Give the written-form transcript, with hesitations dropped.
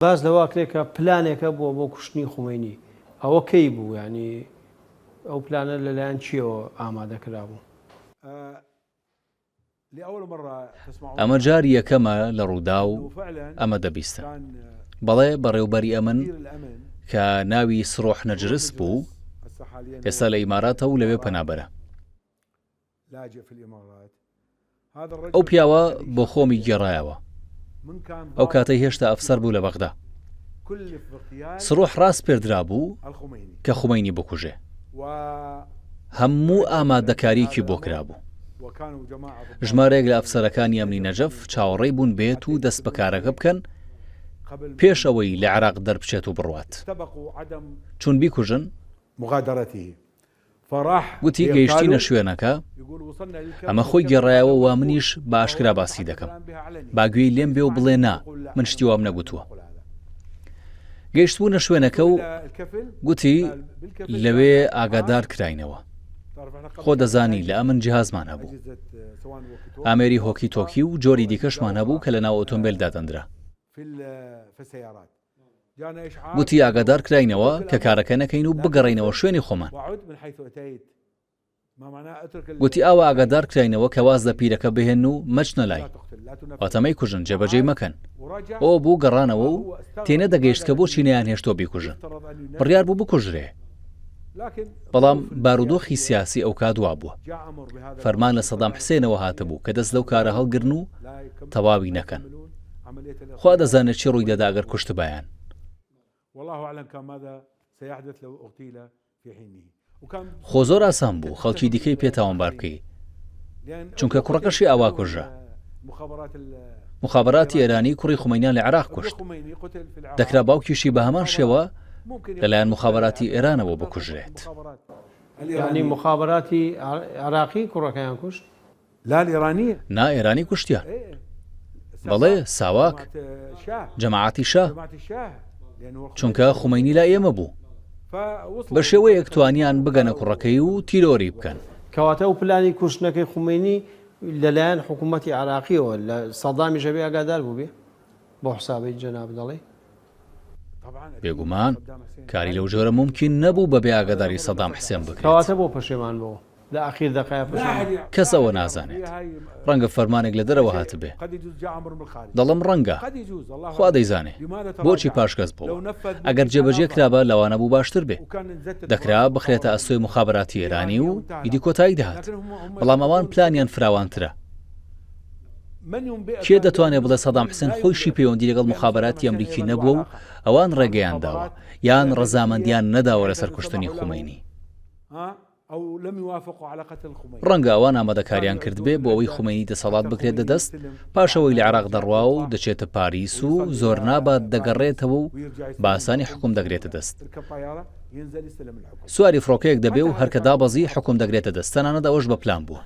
باس لەوە ئەکرێ کە پلانێک هەبووە بۆ کوشتنی خومەینی، ئەوە کەی بوو؟ یانی ئەو پلانە لەلایەن کێوە ئامادە کرابوو؟ ئەمە جاری یەکەمە لە ڕووداو ئەمە دەبیستم. بەڵێ بەڕێوبەری ئەمن کە ناوی سڕۆح نەجرس بوو، ئێستا لە ئیماراتە و لەوێ پەنابەرە. ئەو پیاوە بۆ خۆمی گێڕایەوە ئەو کاتەی هێشتا ئەفسەر بوو لە بەغدا سڕۆح ڕاسپێردرا بوو کە خومەینی بکوژێ هەموو ئامادەکاریەکی بۆ کرابوو ژمارەیەک لە ئەفسەرەکانی ئەمنی نەجەف چاوەڕێی بوون بێت و دەست بەکارەکە بکەن پێش ئەوەی لە عێراق دەربچێت و بڕوات چون بیکوژن گوتی گەیشتینە شوێنەکە، ئەمە خۆی گێڕایەوە وا منیش بە ئاشکرا باسی دەکەم، با گوێی لێم بێ و بڵێ نا من شتی وام نەگوتووە. گەیشتبوونە شوێنەکە و گوتی لەوێ ئاگادار کراینەوە. خۆ دەزانی لە ئەمن جیهازمان هەبوو. ئامێری هۆکی تۆکی و جۆری دیکەشمان هەبوو کە لە ناو ئۆتۆمبێل دادەندرا. گوتی ئاگادار کراینەوە کە کارەکە نەکەین و بگەڕێینەوە شوێنی خۆمان. گوتی ئاوا ئاگادار کراینەوە کە واز لە پیرەکە بهێن و مەچنە لای. واتە مەیکوژن، جێبەجێی مەکەن. ئەوە بوو گەڕانەوە و تێنەدەگەیشت کە بۆچی نەیانهێشتووە بیکوژن. بڕیار بوو بکوژرێ. بەڵام بارودۆخی سیاسی ئەوکات وابووە. فەرمان لە سەدام حسێنەوە هاتبوو کە دەست لەو کارە هەڵگرن و تەواوی نەکەن. خوا دەزانێت چی ڕووی دەدا گەر کوشتبایان. خۆ زۆر ئاسان بوو خەڵکی دیکەی پێ تاوانبار بکەی چونکە کوڕەکەشی ئاوا کوژرا. موخابەراتی ئێرانی کوڕی خومەینیان لە عێراق کوشت. دەکرا باوکیشی بە هەمان شێوە لەلایەن موخابەراتی ئێرانەوە بکوژرێت. یانی موخابەراتی عێراقی کوڕەکەیان کوشت؟ نا ئێرانی کوشتیان. بەڵێ ساواک، جەماعەتی شا، چونکە خومەینی لای ئێمە بوو. بە شێوەیەک توانیان بگەنە کوڕەکەی و تیرۆری بکەن. کەواتە ئەو پلانی کوشتنەکەی خومەینی لەلایەن حکوومەتی عێراقییەوە لە سەدامیش ئەبێ ئاگادار بووبێ؟ بەو حسابەی جەنابت دەڵێی؟ بێگومان کاری لەو جۆرە مومکین نەبوو بەبێ ئاگاداری سەدام حسێن بکرێت. کەواتە بۆ پەشێمان بۆوە؟ لە ئاخیر دەقەیا پەشێمان. کەس ئەوە نازانێت. ڕەنگە فەرمانێک لە دەرەوە هاتبێ. دەڵێم ڕەنگە. خوا دەیزانێ. بۆچی پاشگەز بۆوە؟ ئەگەر جێبەجێ کرابا لەوانەبوو باشتر بێ. دەکرا بخرێتە ئەستۆی موخابەراتی ئێرانی و ئیدی کۆتایی دەهات. بەڵام ئەوان پلانیان فراوانترە. کێ دەتوانێ بڵێ سەدام حسێن خۆیشی پەیوەندی لەگەڵ موخابەراتی ئەمریکی نەبووە و ئەوان ڕێگەیان داوە یان ڕەزامەندیان نەداوە لەسەر کوشتنی خومەینی؟ ڕەنگە ئەوان ئامادەکاریان کردبێ بۆ ئەوەی خومەینی دەسەڵات بگرێتە دەست پاش ئەوەی لە عێراق دەڕوا و دەچێتە پاریس و زۆر نابات دەگەڕێتەوە و بە ئاسانی حوکم دەگرێتە دەست. سواری فڕۆکەیەک دەبێ و هەر کە دابەزی حوکم دەگرێتە دەست تەنانەت ئەوەش بە پلان بووە.